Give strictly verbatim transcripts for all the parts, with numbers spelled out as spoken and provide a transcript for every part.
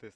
Test.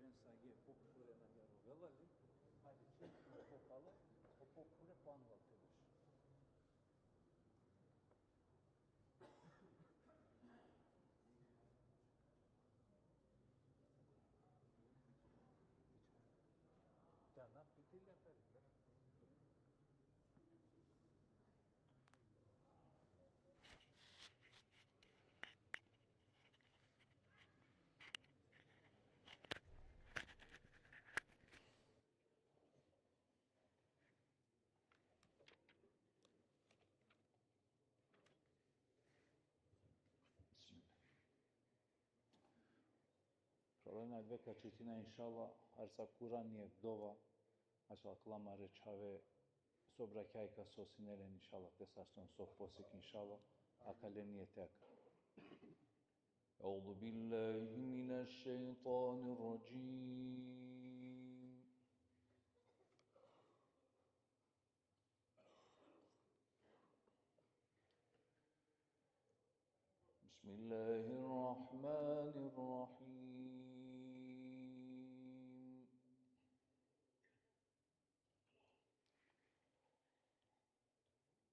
Ren sage po pure na gjarovela li, hajde, čim po pala, po po pure po anglal te veš. Da na pitila pe. Bismillah. Probajna dve ka čitina, inšallah, arsa Kurani e dova, ačhal akala amare čhave so obrakjaj ka sosine len, inšallah, te sastoven so posik, inšallah, akale nijete akale. أعوذ بالله من الشيطان الرجيم. بسم الله الرحمن الرحيم.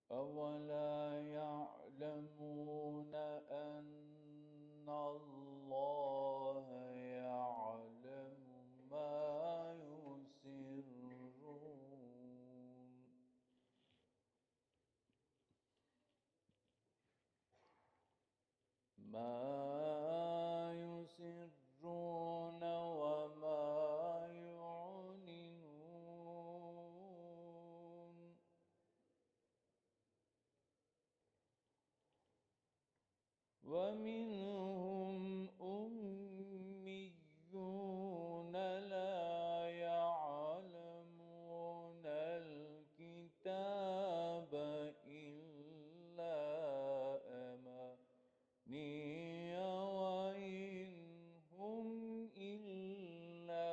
أولا يعلمون أن الله يعلم ما يسرون ما يسرون وما يعلنون. ومنهم أميون لا يعلمون الكتاب إلا أماني وإن هم إلا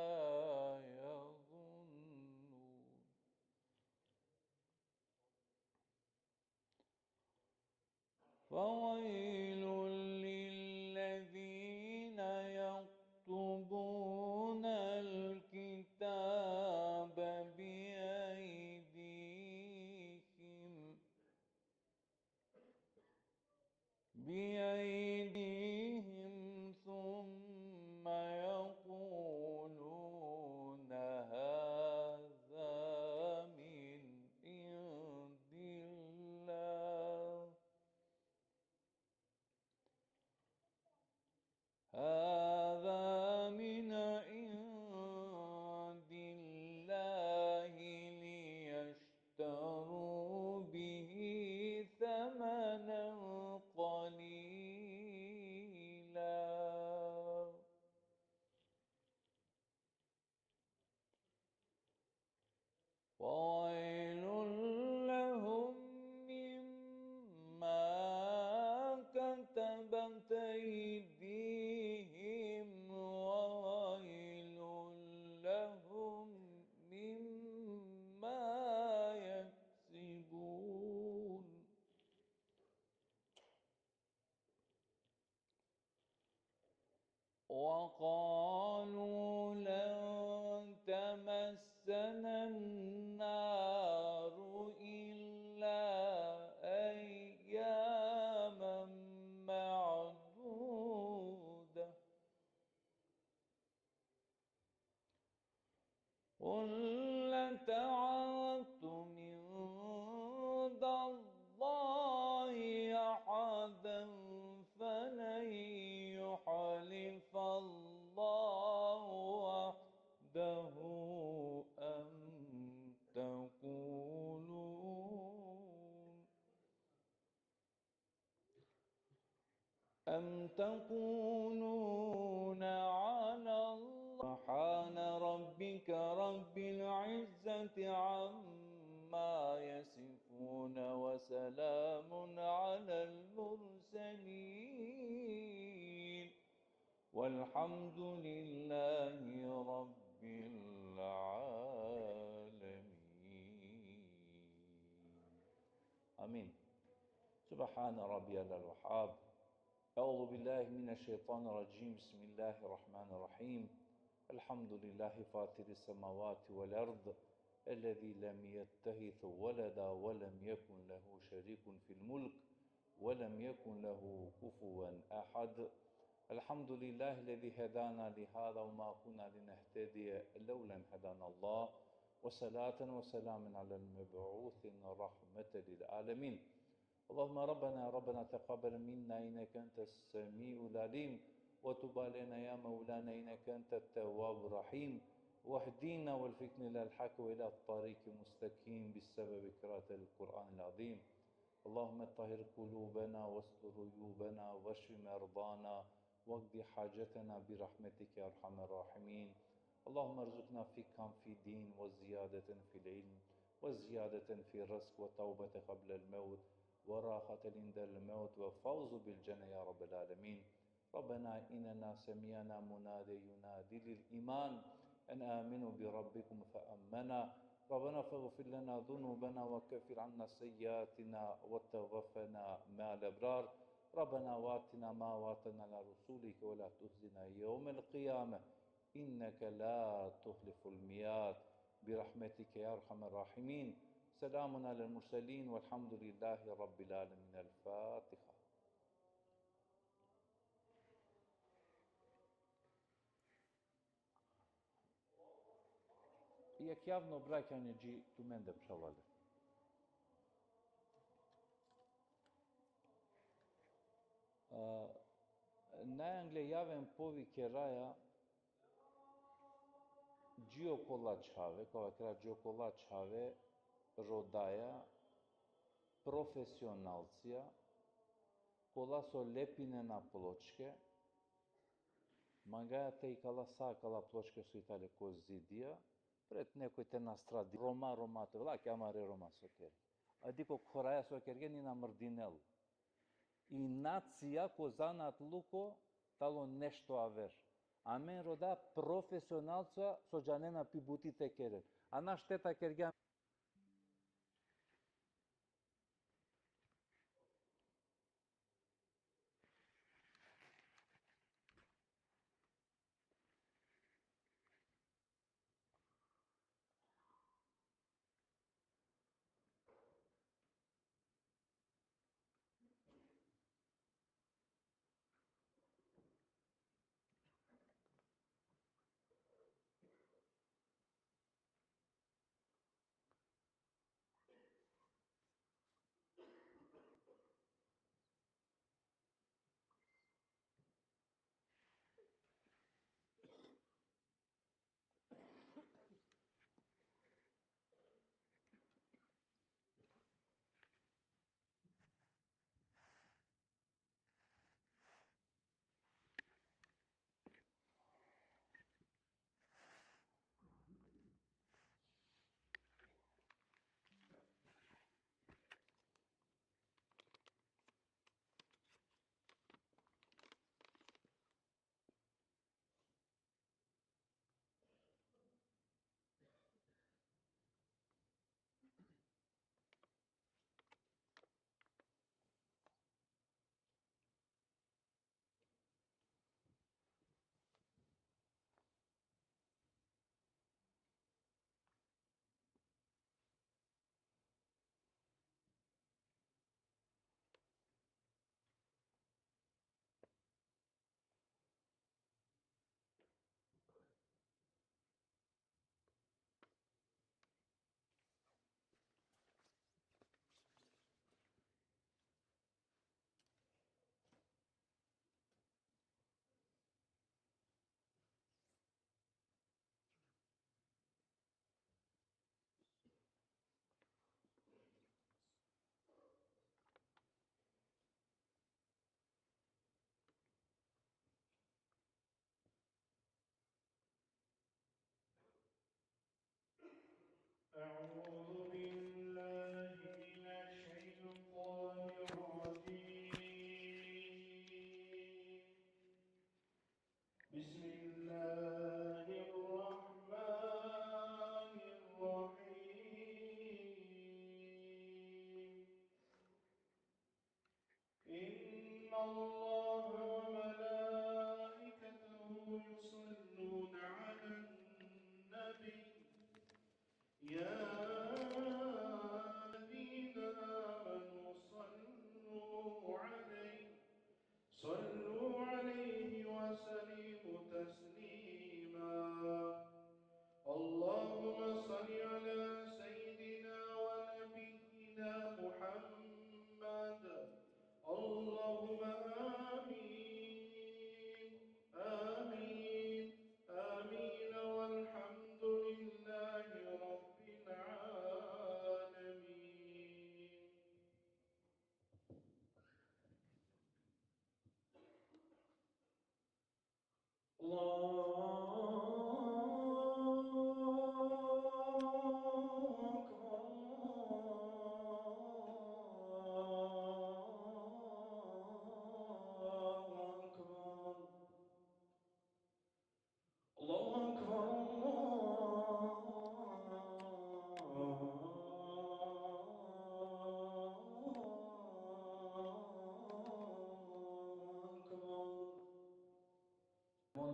يظنون. فويل للذين يكتبون الكتاب بأيديهم بأيديهم ثم يقولون هذا من عند الله هذا من عند الله ليشتروا به ثمنا قليلا. وويل لهم مما كتبت أيديهم وويل لهم مما يكسبون. وقالوا لن تمسنا النار إلا أياما معدودة قل أتعرضتم عند الله أحدا فلن يخلف الله وعده أم تقولون أم تقولون على الله سبحان ربك رب العزة عما يصفون وسلام على المرسلين والحمد لله رب العالمين. آمين. سبحان ربي الأعلى. أعوذ بالله من الشيطان الرجيم. بسم الله الرحمن الرحيم. الحمد لله فاطر السماوات والأرض الذي لم يتخذ ولدا ولم يكن له شريك في الملك ولم يكن له كفوا أحد. الحمد لله الذي هدانا لهذا وما كنا لنهتدي لولا أن هدانا الله. وصلاة وسلام على المبعوث رحمة للعالمين. اللهم ربنا، ربنا تقبل منا إنك أنت السميع العليم، وتب علينا يا مولانا إنك أنت التواب الرحيم، واهدنا والفقنا إلى الحق وإلى الطريق المستقيم بسبب قراءة القرآن العظيم. اللهم طهر قلوبنا واستر عيوبنا واشف مرضانا واقض حاجتنا برحمتك يا أرحم الراحمين. اللهم ارزقنا فقها في الدين وزيادة في العلم وزيادة في الرزق وتوبة قبل الموت وراحة عند الموت وفوز بالجنة يا رب العالمين. ربنا إننا سمعنا مناديا ينادي للإيمان أن آمنوا بربكم فآمنا. ربنا فاغفر لنا ذنوبنا وكفر عنا سيئاتنا وتوفنا مع الأبرار. ربنا وآتنا ما وعدتنا على رسلك ولا تخزنا يوم القيامة إنك لا تخلف الميعاد برحمتك يا أرحم الراحمين. سلام على المرسلين والحمد لله رب العالمين. الفاتحة. Jekh javno obraćanje dži tumende, phralalen. A, najangle javen povikeraja dži okola čhave, ka vakera dži okola čhave, rodaja, profesionalcija, kola so lepinena pločke, mangaja te ikala sa akala pločke so i tale ko zidija, pred nekoj te nastradi, Roma, Roma te, vela, ki amare Roma so kerge. A dikh o khoraja so kerge, ni na mrdinel. I nacija ko zanatluko tano nešto aver. Amen roda profesionalca so džanena pi buti te keren. A na šteta kerge.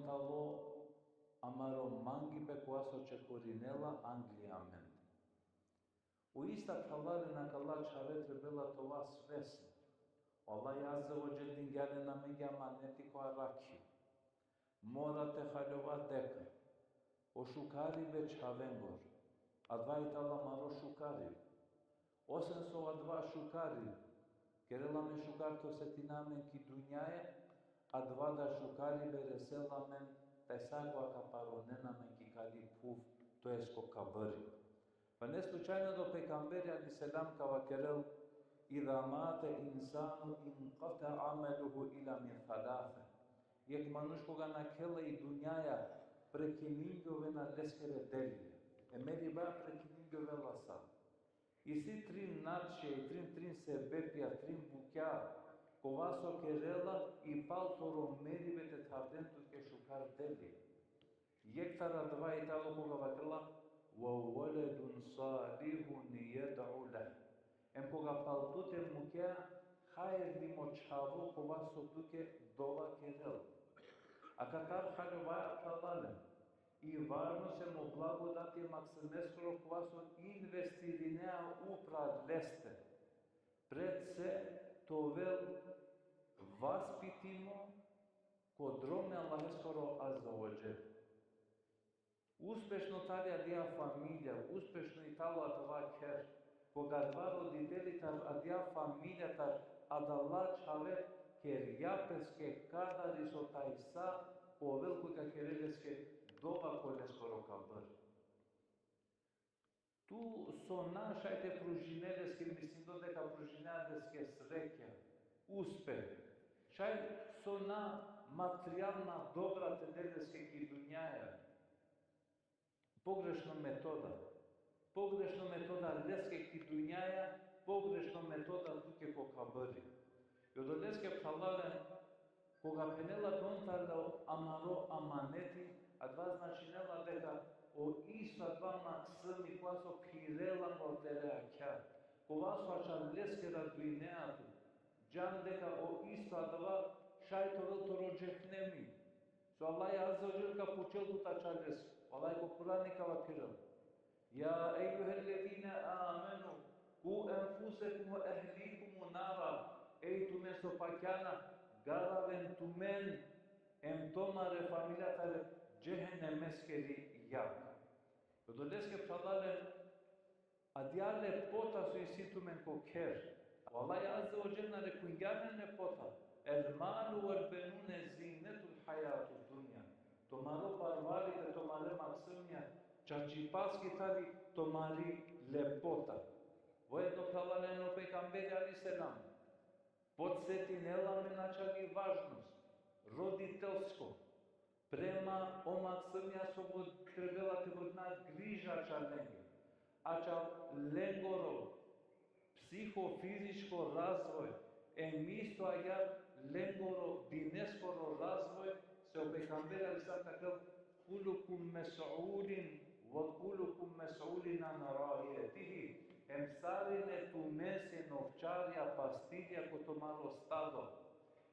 talo amaro mangipe kova so čekorinela angli amende. O ista, phralalen, akala čhave trebela te ova svesna. O Allah Azze ve Dželle dingja len amenge amaneti ko arakhi. Mora te haljova deka o šukaribe čhavengoro, adava i talo amaro šukaribe. Osven so adava šukaribe kerela amen šukar te osetina amen ki dunjaja, adava da šukaribe resela amen tajsa kova ka paronen amen ki kali phuv, to jest ko kabri. Pa ne slučajno o pejgamberi alejhi selam ka vakerel: "Iza mate insanu inqata amaluhu illa min thalathe." Jekh manuš koga nakhela i dunjaja, prekiningjoven leskere delija. E meriba prekiningjovela sa. Isi trin načina, i trin, trin sebepja, trin bukja, kova so kerela i pal toro meribe te thavden tuke šukar deli. Jekh taro adava i talo koga vakerela: "Ve veledun salihun jed'u leh." Em koga pal tute mukea hajrlimo čhavo kova so tuke dova kerel. Akatar haljova, phralalen, i varnost em o blagodati e maksimeskoro kova so investirinea upral leste. Pred se te ovel vaspitimo ko drom e Allaheskoro Azze ve Dželle. Uspešno tali adija familija, uspešno i talo adava kher, koga adava roditeli tar adija familija, tar adala čhave kergja peske kadari so tajsa ka ovel koga kerel leske dova ko leskoro kabri. Tu so na šaj te pružine leske, mislinel deka pružinea leske sreća, uspeh. Šaj so na materijalna dobra te de leske ki dunjaja. Pogrešno metoda. Pogrešno metoda leske ki dunjaja, pogrešno metoda tuke ko kabri. I odoleske, phralalen, koga phenela pe on talo amaro amaneti, adava značinela deka o isto adava maksimi kova so phirela anglo tere akhja, kova so ačhal leske radujnea tu, džan deka o isto adava šaj te ovel toro džehenemi. So Allah Azze ve Dželle ka pučel tut ačhal leske. Allah ko Kurani ka vakerel: "Ja ejjuhellezine amenu, ku enfusekum ve ehlikum nara." Ej tumen so pakjana, garaven tumen em tumare familija tari džehenemeskeri jag. Odoleske, phralalen, adija lepota so isi tumen ko kher. O Allah Azze ve Dželle narekingja amen lepota: "El malu vel benune zinetul hajatud dunja." Tumaro parvaribe, tumare maksimija, čačipaski tali tumari lepota. Vojedno, phralalen, o pejgamberi alejhi selam podsetinela amen ačhal i važnost roditelsko prema o maksimija so trebela te vodina griža ačhalenge, ačhal lengoro psihofizičko razvoj, em isto agjaar lengoro dineskoro razvoj, se o pejgamberi alejhi selam vakerel: "Kullukum mes'ulin ve kullukum mes'ulin an raijetihi." Em sarine tumen sien ovčarja, pastirja ko tumaro stado.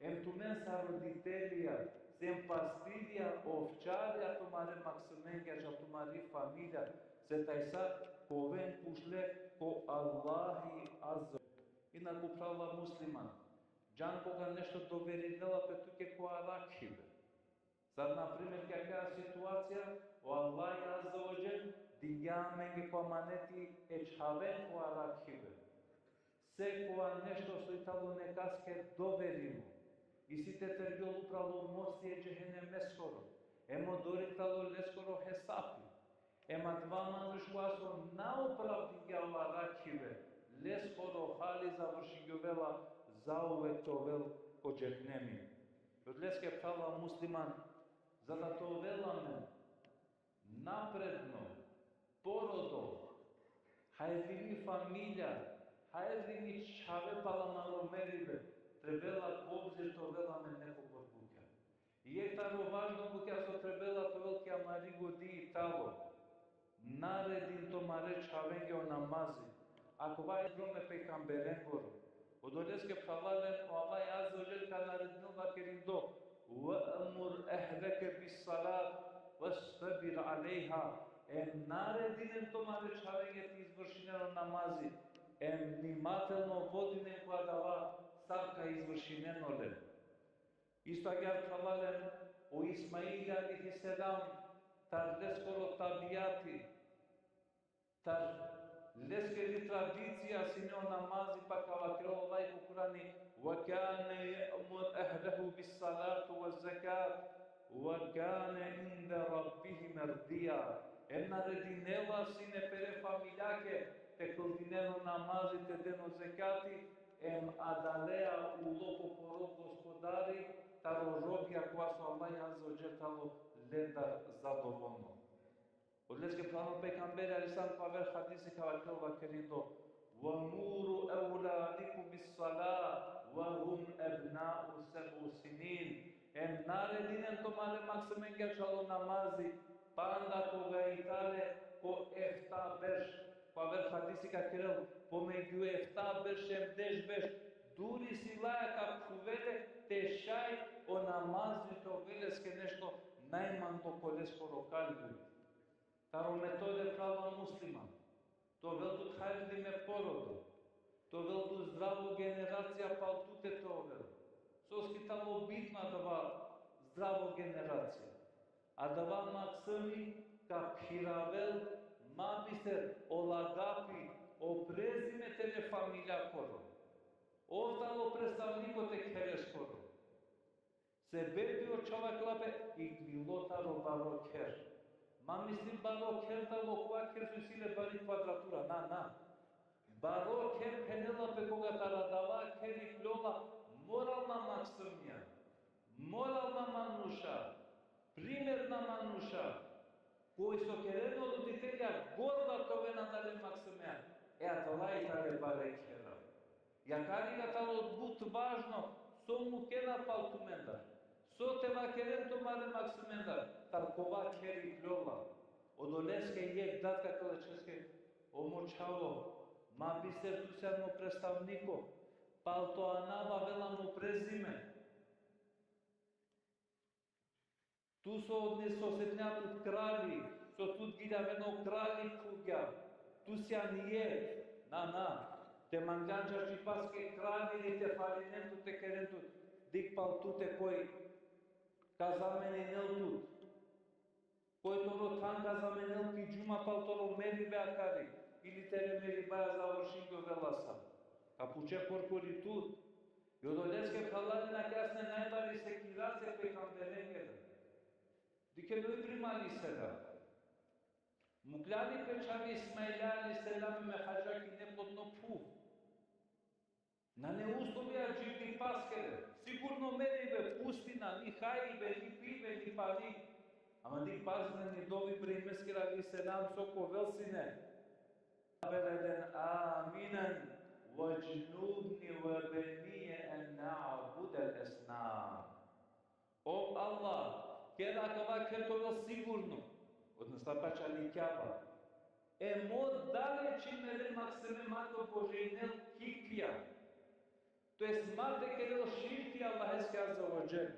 Em tumen sa roditelja, sien pastirja, ovčarja tumare maksimenge, ačhal tumari familija, se tajsa ka oven pučle ko Allahi Azze. Inaku, phrala musliman, džan koga nešto doverinela pe tuke ko arakhibe. Sar, na primer, ki akaja situacija, o Allah Azze ve Dželle dingja amenge ko amaneti e čhaven ko arakhibe. Sekova nešto so i talo nekaske doverimo, isi te tergjol upralo mosti e džehenemeskoro, em odori talo leskoro hesapi. Em adava manuš kova so na opravdingja o arakhibe, leskoro hali završingjovela zauvek te ovel ko džehenemi. Odoleske, phrala musliman, za da te ovel amen napredno porodo, hajrlini familija, hajrlini čhave pala amaro meribe, trebela ko obzir te ovel amen nekobor bukja. Jekh taro važno bukja so trebela te ovel ki amari godi i talo: naredin tumare čhavenge o namazi, akava i drom e pejgamberengoro. Odoleske, phralalen, o Allah Azze ve Dželle ka naredinel vakerindo: وأمر أهلك بالصلاة واصطبر عليها. Em naredinen tumare čhavenge te izvršinen o namazi, em vnimetelno vodinen ko adava sar ka izvršinen olen. Isto agjaar, phralalen, o Ismail alejhi selam, tar leskoro tabijati, tar leskeri tradicija sine o namazi, pa ka vakerel o Allah ko Kurani: وكان يأمر أهله بالصلاة والزكاة وكان عند ربه مرضيا. Em naredinela sine pere familijake te kldinen o namazi, te den o zekati, em adalea ulo po poro Gospodari, taro robija kova so Allah azze ve dželle tano lendar zadovolno. Odoleske, phralalen, o pejgamberi alejhi selam ko aver hadisi ka vakerel, vakerindo: ومروا أولادكم بالصلاة وهم أبناء سبع سنين. Em naredinen tumare maksimenge čalo namazi, panda koga i tale ko efta berš. Ko aver hadisi ka kerel, pomegju efta berš em deš berš, duri si laja ka khuvel le te šaj o namazi te ovel leske nešto najmando ko leskoro kalbi. Taro metode, phralalen musliman, te ovel tut hajrlime porodo, te ovel tut zdravo generacija pal tute te ovel. Soske tano bitno adava zdravo generacija. Adava maksimi ka phiravel ma bister o lagapi, o prezime tere familijakoro. Ov tano predstavniko te khereskoro. Sebepi o čhavo akala pe iklilo taro baro kher. Ma misli baro kher tano kova kher so isi le bari kvadratura, na, na. Baro kher phenela pe koga taro adava kher ikljola moralna maksimija, moralna manuša, primerna manuša, koj so kerena o roditelja gorda te oven adale maksimea, e adala i tale bare khera. Akari ka tano but važno so mukena pal tumendar, so te vakeren tumare maksimendar, tar kova kher ikljola. Odoleske jekh dad ka vakerel čhaveske: O mo čhavo, ma bister tu sian mo predstavniko, pal to anav avela mo prezime. Tu so odne so setnja tut krali, so tut giljavena o krali khuvgja, tu sian jekh, na, na, te manglan čačipaske krali ili te falinen tut, te keren tut, dikh pal tute koj ka zameninel tut. Koj toro than ka zamenel ki džuma pal toro meribe akari, ili tere meribaja završingjola sa. Ka pučhe korkori tut. I odoleske, phralalen, akana sine najbari sekiracija e pejgamberengere. Dikhen o Ibrahim alejhi selam. Mukhlja li pe čhave Ismail alejhi selam me hadža ki neplodno phuv. Nane uslovija dživdipaskere. Sigurno meribe, pustina, ni hajbe, ni pibe, ni pani. Ama dikh, pazinen i dova e Ibrahimeskere alejhi selam so ka ovel sine: بلدا آمنا واجنبني وبني أن نعبد الأصنام. O Allah, ker akava kher te ovel sigurno, odnosno pačali Kjaba. Em o dale čim mere maksime ma te obožinel kipja. To jest ma te kerel širki Allaheske azze ve dželle.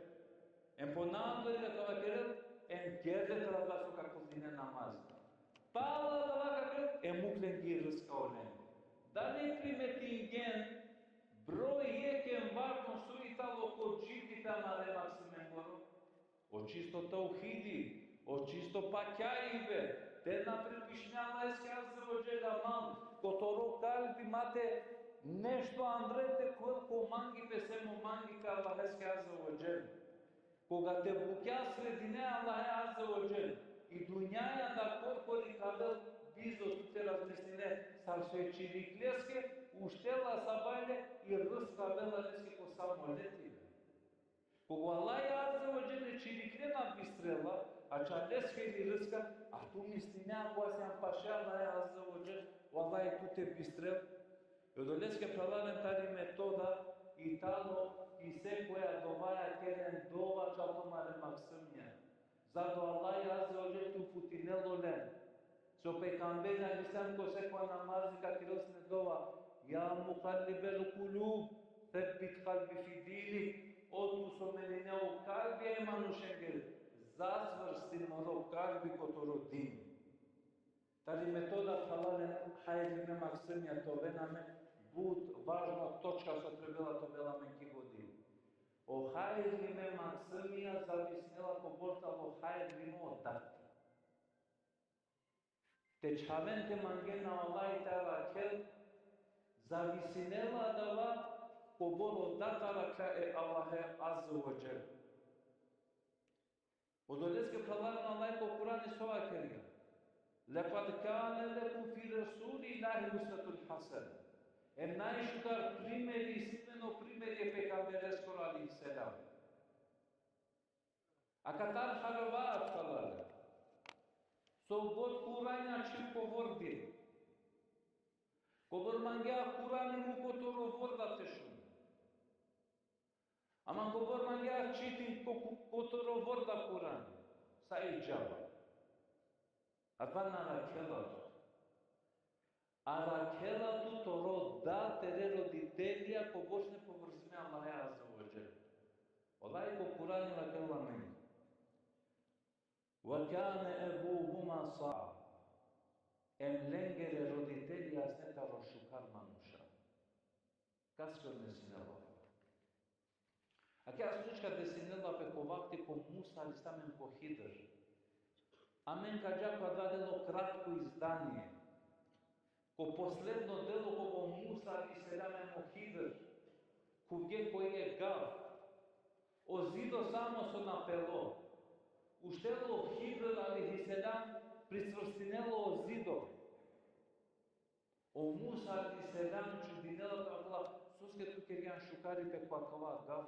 Em ponavlja akava kher, em kerde taro adava so ka kldine namaz. Pala adava ka kher, em muk len ki rizka olen. Da ne primetingen, broj jekh em važno so i talo ko dživdipe amare maksimengoro? O čisto tauhidi, o čisto pakjaibe, te na pripišine Allaheske azze ve dželle, ama ko toro kalbi ma te nešto andre te khuvel ko mangipe sem o mangipe Allaheske azze ve dželle. Koga te bukja sredine Allahe azze ve dželle, i dunjaja da korkori ka avel bizo tute, razmisline, sar so e čirikleske uštela sabajle i rizka avela leske ko sa moletibe. Koga o Allah azze ve dželle e čirikle na bistrela, a čaleskeri rizka, a tu misline ako sian paše Allah azze ve dželle, o Allah tute bistrel. I odoleske, phralalen, tari metoda i tano, ki sekoja dovaja keren dova čal tumare maksimnja. Za da o Allah azze ve dželle te uputinel olen. So pejgamberi alejhi selam ko sekoja namazi ka kerel sine dova: يا مقلب القلوب ثبت قلبي في دينك. O tu so menine o kalbi, zazvrstin moro kalbi ko toro din. Tari metoda, phralalen, hajrime maksumija te oven amen, but važno točka so trebela te ovel amen ki godi. O hajrime maksumija zavisinela kobor tano hajrimo dad. Te čhaven te mangen o Allahi te arakhel, zavisinela adava kobor o dad arakhlja e Allahe Azze ve Dželle. Odoleske, phralalen, o Allahi ko Kurani so vakergja: لقد كان لكم في رسول الله أسوة حسنة. Em najšukar primeri isi tumen o primeri e pejgambereskoro alejhi selam. Akatar haljova, phralalen, so but Kurani ačhil kobor din. Kobor mangea Kurani muk ko toro vorda te šun. Ama kobor mangea čitin ko, ko, ko toro vorda Kurani. Sa i džaba. Adava na arakhela tut. Arakhela tut toro dad, tere roditelja, kobor sine povrzime Allahe Azze ve Dželle. Allahi ko Kurani vakerela amen: وكان أبوهما صالحا. Em lengere roditelja sine taro šukar manuša. Kaske odnesinela? Akaja slučka desinela pe ko vakti ko Musa alejhi selam em ko Hidr. Amen ka dža ko adava delo kratko izdanie. Ko posledno delo, koga o Musa alejhi selam em o Hidr khuvge ko jekh gav. O zido samo so na pelo. Uštelo o Hidr alejhi selam, pricvrstinelo o zido. O Musa alejhi selam čudinela, vakerela: Soske tu kergjan šukaripe ko akava gav,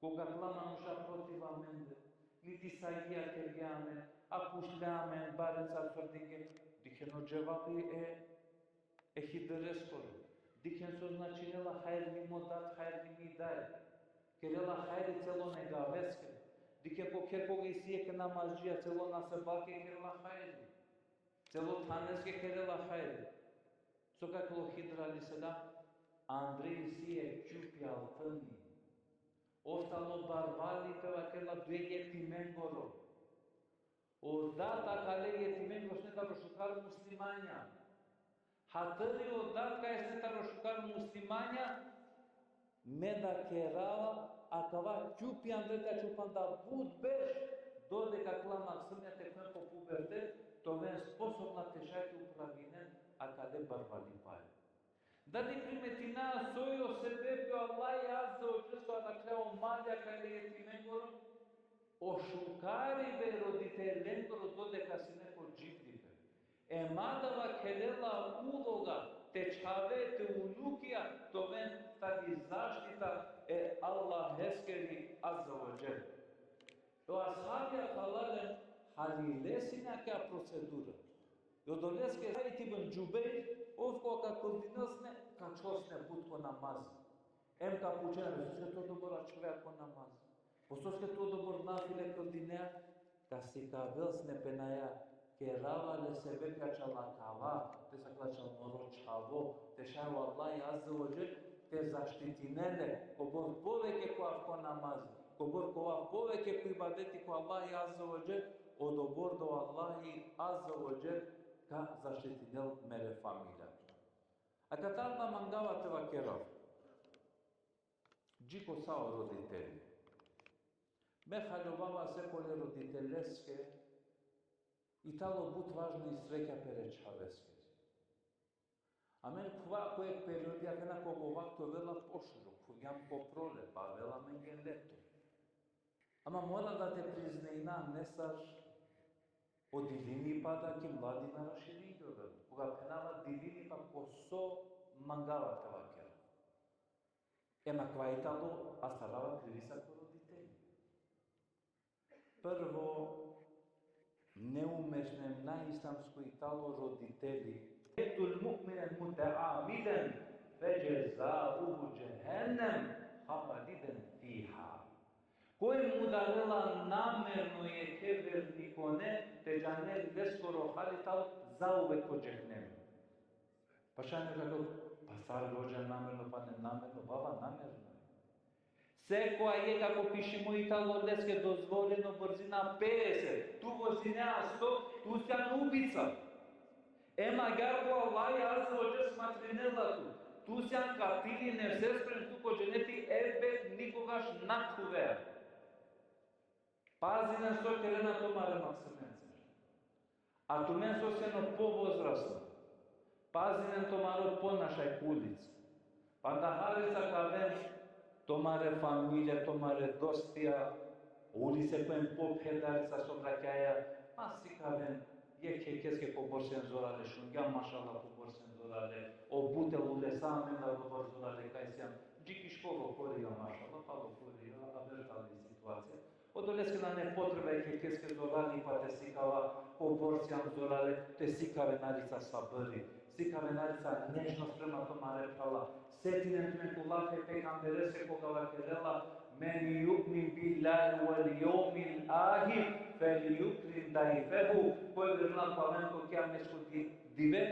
koga akala manuša protiv amende, niti sajgija kergja amen, a pučhlja amen, bare car frdinge. Dikhen o dževabi e, e Hidreskoro. Dikhen so značinela hajrlimo dad, hajrlimi daj. Kerela hajri celo e gaveske. Dikhen ko kher koga isi jekh namazdžija, celo nasebake kerela hajri. Celo thaneske kerela hajri. So ka kerel o Hidr alejhi selam? Andre isi jekh čupi altini. Ov tano barvalipe, vakerela, duje jetimengoro. O dad akale jetimengoro sine taro šukar muslimanja. Hatari o dad kaj sine taro šukar muslimanja, me da kerava akava čupi andre te ačhol panda but berš, dodeka akala maksumnja te khuven ko pubertet, te oven sposobna te šaj te upravinen akale barvalipaja. Dali primetina soj o sebepi? O Allahi Azze ve Dželle so arakhlja o mali akale jetimengoro, o šukaribe roditelengoro dodeka sine ko dživdipe. Em adava khelela uloga te čhave, te unukija, te oven tari zaštita e Allaheskiri Azze ve Dželle. O ashabija, phralalen, halile sine akaja procedura. Odoleske Said ibn Džubejr, ov koga ka kldinel sine, ka ačhol sine but ko namaz. Em ka pučen: Soske tu odobor ačhovea ko namaz? Po soske tu odobor nafile kldinea? Ka sikavel sine pe naja, kerava le sebepi ka ačhol akava, te sa ka ačhol moro čhavo, te šaj o Allahi Azze ve Dželle te zaštitinel le, kobor poveke ka ovav ko namaz, kobor ka ovav poveke ko ibadeti ko Allahi Azze ve Dželle, odobor da o Allahi Azze ve Dželle ka zaštitinel mere familija. Akatar da mangava te vakerav. Dži ko sa o roditeli. Me haljovava sekole roditeleske i tano but važno i sreća pere čhaveske. Amen khuva ko jekh periodi akana koga o vakti ovela pošukar, khuvgjam ko prole, pa avela amenge leto. Ama mora da te priznajna nesar o dilini pa da ki mladina raširingjovela. Koga phenava dilini pa, ko so mangava te vakerav. Em akava i tano, astarava krivica ko roditeli. Prvo, neumešno em naislamsko i tano roditeli. يقتل مؤمنا متعمدا فجزاؤه جهنم خالدا فيها. Koj mudarela namerno jekhe vernikone, te džanel leskoro hali tano zauvek ko džehennem. Pa šaj neko ka kerel: Pa sar, hodža, namerno, pa nenamerno? Baba, namerno. Sekoja jekh, kako pišimo i tano, leske dozvoleno brzina pedeset, tu vozinea sto, tu sian ubica. Em agjaar ko Allahi Azze ve Dželle smatrinela tu, tu sian katili nefses, sprem tu ko dženeti ebed nikogaš na khuvea. Pazinen so kerena tumare maksemencar. A tumen so sien povozrasno, pazinen tumaro ponašaj ko ulica. Panda harica ka aven tumare familija, tumare dostija, ulice ko em pophedarica so obratjaja, ma sikaven jekh jekheske kobor sien zorale, šungja mašallah kobor sien zorale, o but e lule sa amendar kobor zorale, kaj sian, dži ki škola korija mašallah, palo korija, aver tali situacija. Odoleske nane potreba jekh jekheske zorali, pa te sikava kobor sian zorale, te sikaven harica sabri, sikaven harica nežnost prema tumare phrala. Setinen tumen ko lafi e pejgambereske koga vakerela: "Men ju'min billahi vel jevmil ahir, fel jukrim dajfehu." Koj verujnela ko Allahin ko kijamesko di-, dive,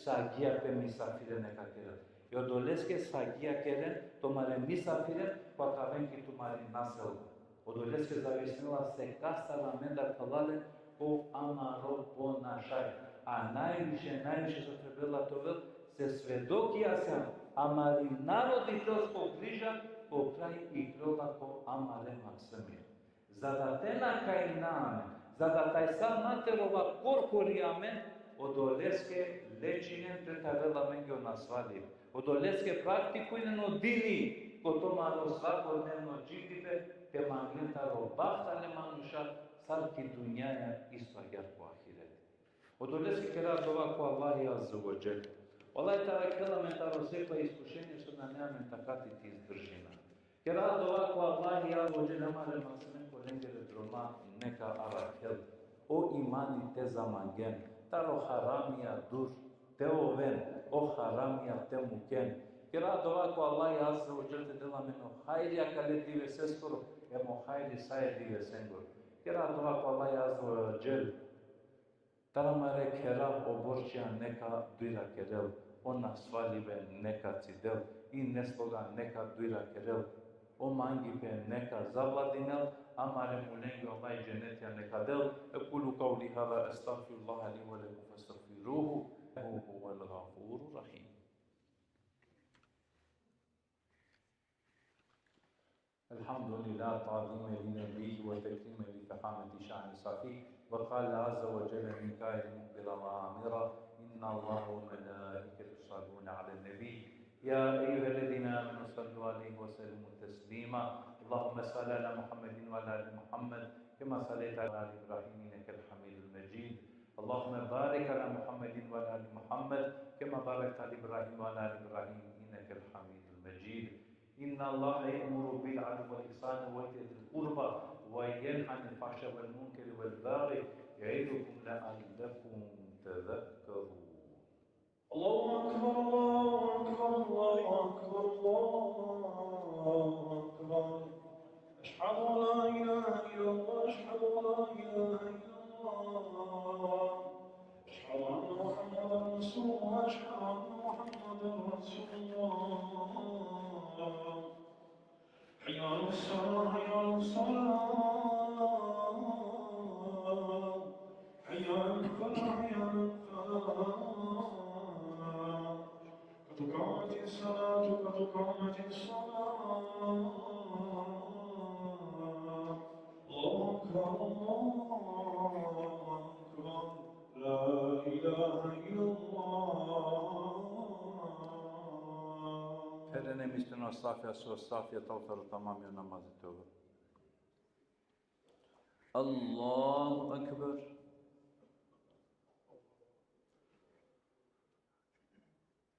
sagija pe misafire neka kerel. I odoleske sagija keren tumare misafire, pa ka aven ki tumari naselba. Odoleske zavisnela sekastar amendar phralalen ko amaro ponašaj. A najviše, najviše so trebela te ovel, se svedokija sian amari naroditelsko griža, ko kraj ikljola ko amare maksemija. Za da te na kajna amen, za da tajsa na te rova korkori amen, odoleske lečinen te avela amenge o nasvalibe. Odoleske praktikujnen o dini ko tumaro svakodnevno dživdibe, te manglen taro bahtale manuša, sar ki dunjaja, isto agjaar ko ahireti. Odoleske kera dova ko Allahi Azze ve Dželle. Allahi te arakhel amen taro sekova iskušenje so nane amen takati te izdržina. Kera dova ko Allahi Azze ve Dželle amare maksemen ko lengere droma neka arakhel. O imani te zamangen, taro haramija dur te oven, o haramija te muken. Kera dova ko Allahi Azze ve Dželle te del amen o hajri akale diveseskoro, em o hajri sa e divesengoro. Kera dova ko Allahi Azze ve Dželle taro amare khera o borčija neka dujra kerel, o nasvalibe neka cidel, i nesloga neka dujra kerel, o mangipe neka zavladinel, amare mulenge o Allahi dženetija neka del. أقول قولي هذا أستغفر الله لي ولكم فاستغفروه إنه هو الغفور الرحيم. الحمد لله تعظيما لنبيه وتكريما لفخامة شأن صفيه. وقال عز وجل من قائل مخبرا وآمرا: إن الله وملائكته يصلون على النبي يا أيها الذين آمنوا صلوا عليه وسلموا تسليما. اللهم صل على محمد وعلى آل محمد كما صليت على آل إبراهيم إنك حميد مجيد. اللهم بارك على محمد وعلى آل محمد كما باركت على إبراهيم وعلى آل إبراهيم إنك حميد مجيد. إن الله يأمر بالعدل والإحسان وإيتاء ذي القربى وينهى عن الفحشاء والمنكر والبغي يعظكم لعلكم تذكرون. الله أكبر، الله أكبر، الله أكبر، الله أكبر. أشهد أن لا إله إلا الله، أشهد أن لا إله إلا الله. أشهد أن محمدا رسول الله، أشهد أن محمدا رسول الله. حي على الصلاة، حي على الصلاة. حي على الفلاح، حي على الفلاح. قد قامت الصلاة، قد قامت الصلاة. الله أكبر، الله أكبر. لا إله إلا الله. Pherena e mislino safija so safija talo taro tamami o namazi te ovel. الله أكبر.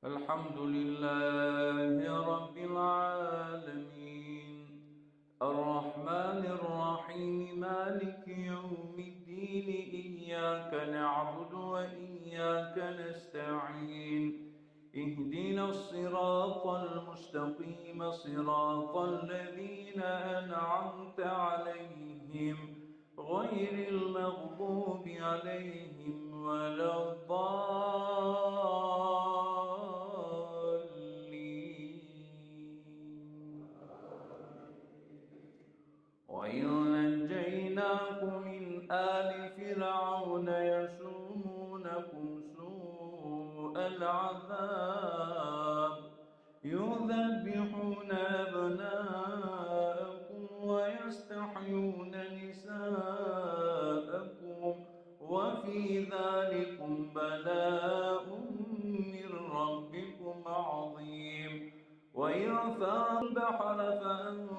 الحمد لله رب العالمين. الرحمن الرحيم. مالك يوم الدين. إياك نعبد وإياك نستعين. اهدنا الصراط المستقيم. صراط الذين أنعمت عليهم غير المغضوب عليهم ولا الضالين. ونجيناكم من آل فرعون يسومونكم سوء العذاب يذبحون أبناءكم ويستحيون نساءكم وفي ذلكم بلاء من ربكم عظيم. وإذ فرقنا البحر فأنجيناكم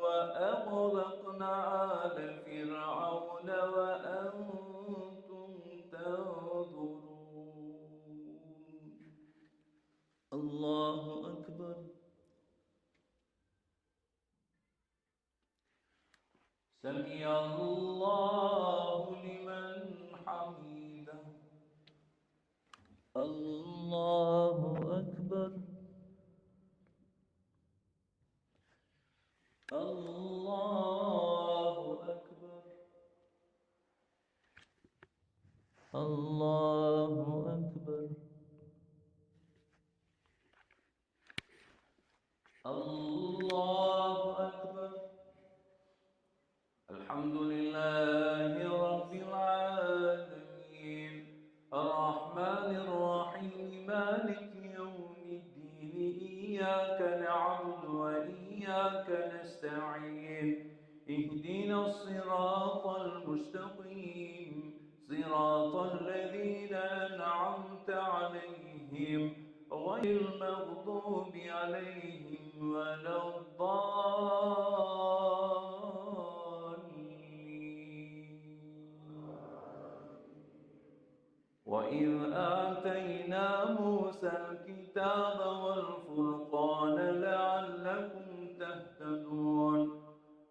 وأغرقنا آل فرعون وأنتم تنظرون. الله أكبر. سمع الله لمن حمده. الله أكبر. الله أكبر. الله أكبر. الله أكبر. الحمد لله رب العالمين. الرحمن الرحيم. مالك يوم الدين. إياك نعبد وإياك نستعين. اهدنا الصراط المستقيم. صراط الذين أنعمت عليهم غير المغضوب عليهم ولا الضالين. وإذ آتينا موسى الكتاب والفرقان لعلكم تهتدون.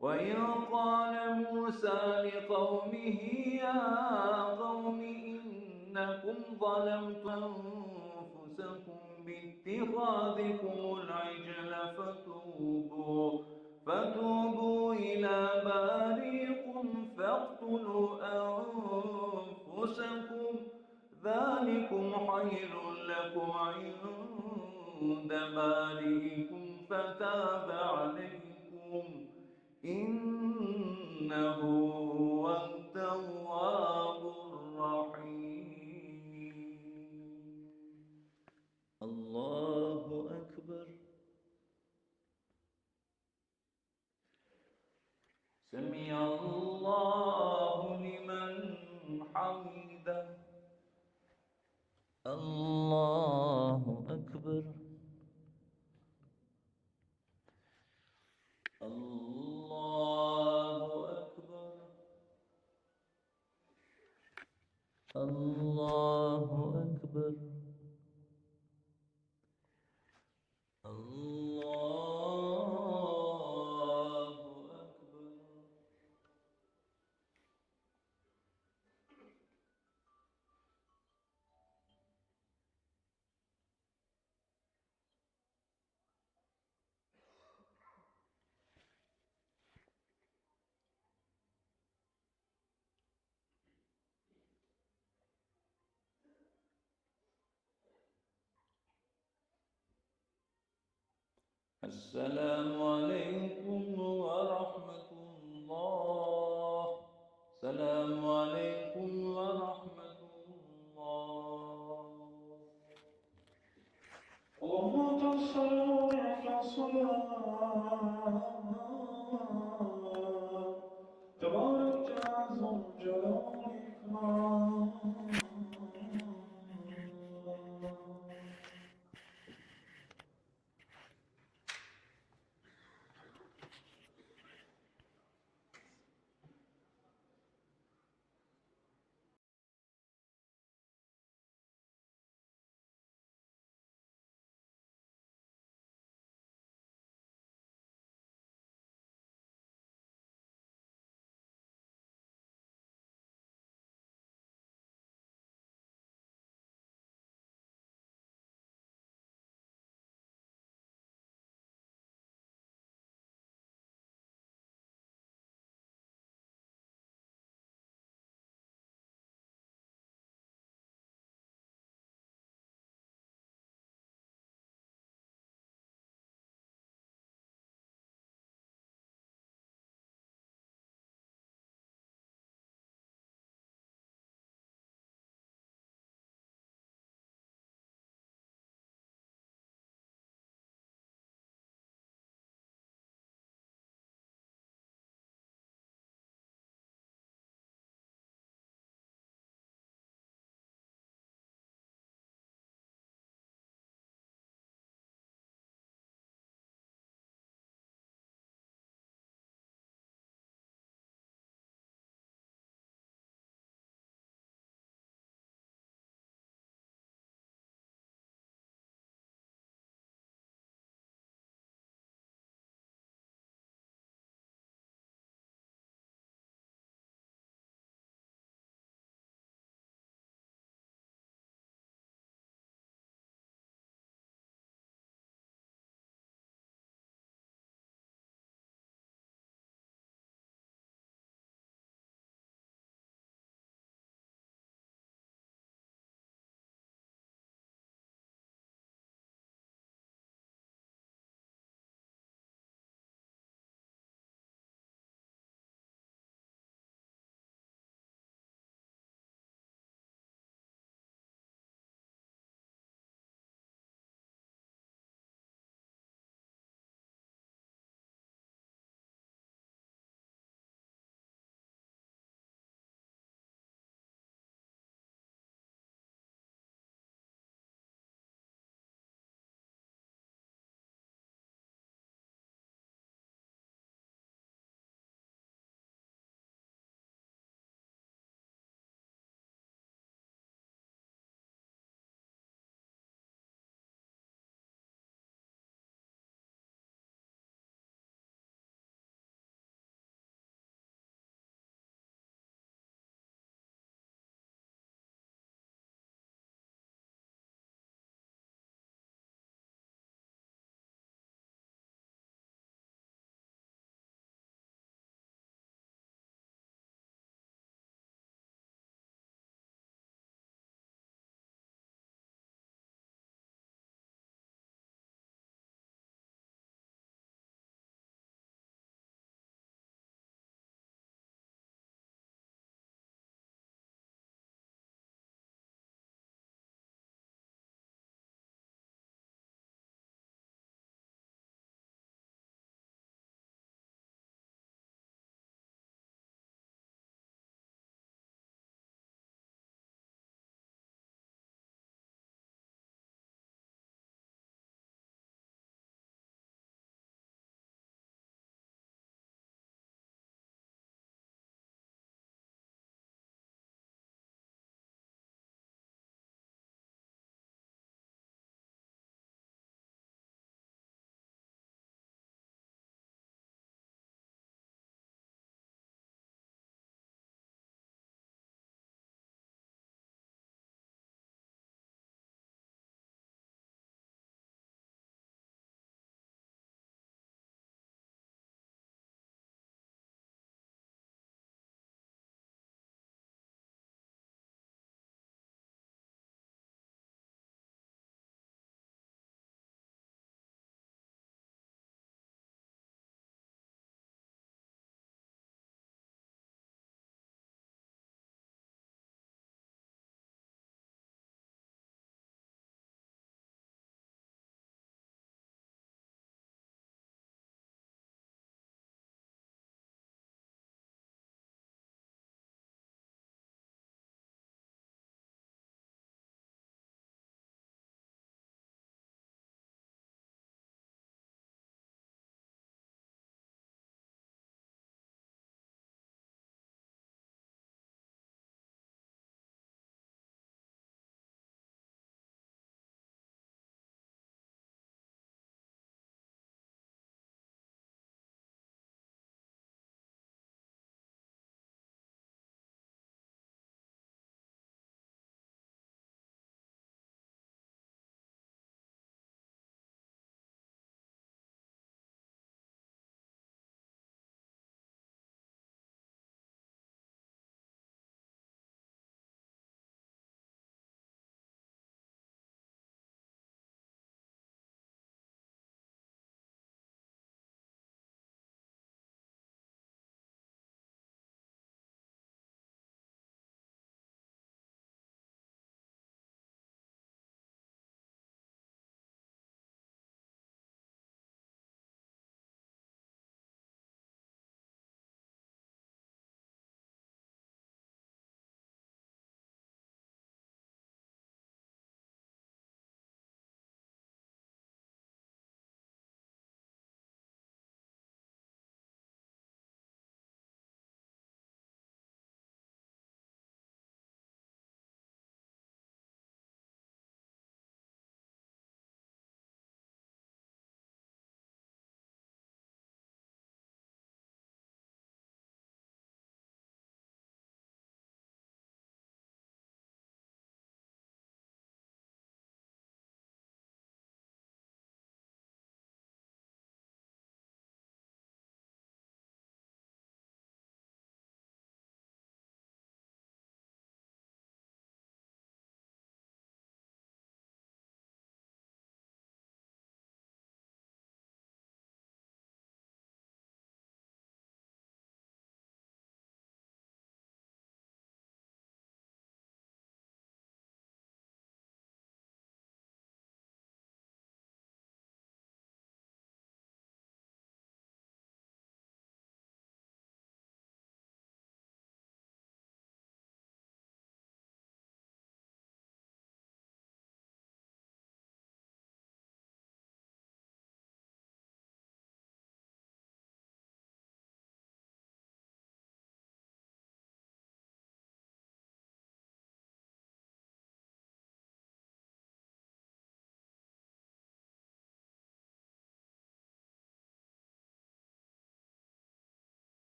وإذ قال موسى لقومه يا قوم إنكم ظلمتم أنفسكم باتخاذكم العجل فتوبوا، فتوبوا إلى بارئكم فاقتلوا أنفسكم ذلكم خير لكم عند بارئكم فتاب عليكم إنه هو التواب الرحيم. الله أكبر. سمع الله لمن حمده. الله أكبر. الله أكبر. الله أكبر. الله أكبر. السلام عليكم